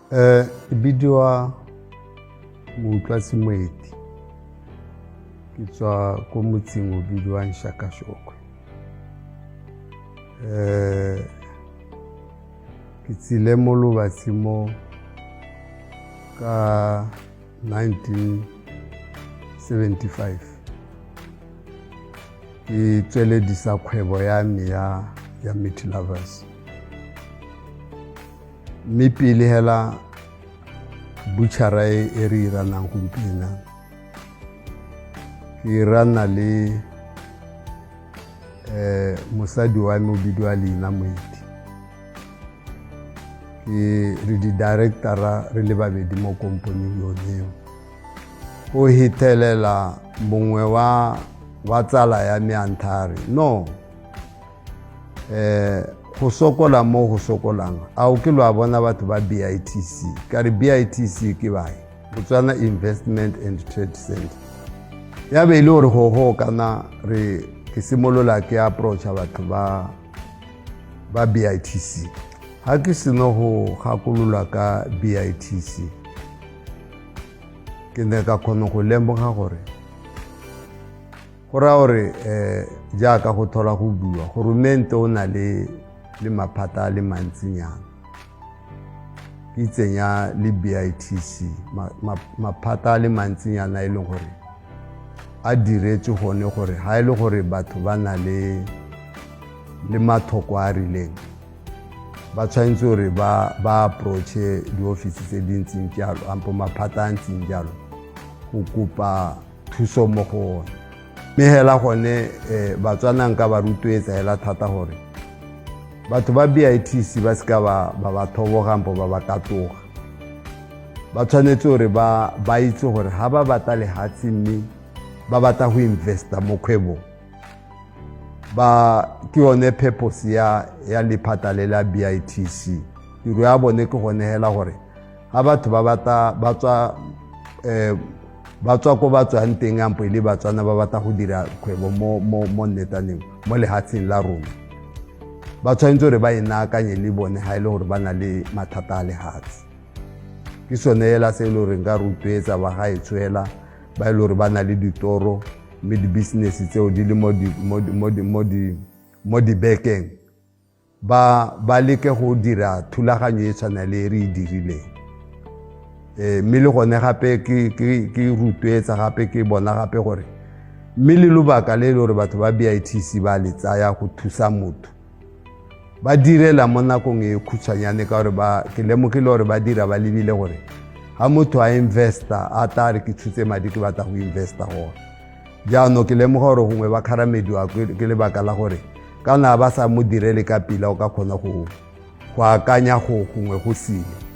Ke bidiwa Moutlwatsi Moeti, ke tswa ko motseng o bidiwang Shakashokwe. Ke tsile mo Lobatse mo ka 1975, ke tsweledisa kgwebo ya me ya Meat Lovers. Mme pele hela butchera e re iranang gompieno, ke irana le mosadi wa me o bidiwa Leina Moeti. Ke re di-directora re le babedi mo komponeng yone eo. Go hithelela mongwe wa tsala ya me a nthare no go sokola mo go sokolang a o ke lo a bona batho ba BITC. Ka re BITC ke bae Botswana Investment and Trade Center. Ya be e le gore go kana re ke simolola ke approacha batho ba BITC. Ha ke seno go gakololwa ka BITC, ke ne ka kgona go lemoga gore go raya gore jaaka go thola go bua goromente o na le maphata a le mantsinyana, ke tsenya le BITC, maphata a le mantsinyana e leng gore a diretswe gone gore ha e le gore batho ba na le mathoko a rileng, ba tshwanetse gore ba approache diofisi tse di ntseng jalo ampo maphata a ntseng jalo go kopa thuso mo go one. Mme hela gone Batswana nka ba rotloetsa hela thata gore batho ba BITC ba seka ba thoboga ampo ba katoga. Ba tshwanetse gore ba itse gore ha ba batla lehatshe mme ba batla go investa mo kgwebong, ba ke yone purpose ya lephata le la BITC. Tiro ya bone ke gone hela gore ha batho ba batla ba tswa ba tswa ko ba tswang teng ampo e le Batswana ba batla go dira kgwebo mo nnetaneng mo lehatsheng la rona, ba tshwanetse gore ba e naakanye le bone ha e le gore ba na le mathata a lehatshe. Ke sone hela se e le gore nka rotloetsa ba gaetsho hela ba e le gore ba na le ditoro mme di-business tseo di le mo dibekeng, ba leke go dira thulaganyo e tshwana le e re e dirileng. Mme le gone gape ke rotloetsa gape ke bona gape gore mme le lobaka le e le gore batho ba BITC ba le tsaya go thusa motho, ba direla mo nakong e khutshwanyane, ka gore ke lemogile gore ba dira ba lebile gore ha motho a investa a tla re ke tshotse madi ke batla go investa gone. Jaanong ke lemoga gore gongwe ba kgaramediwa ke lebaka la gore kana ba sa mo direle ka pila, o ka kgona go akanya go gongwe go sele.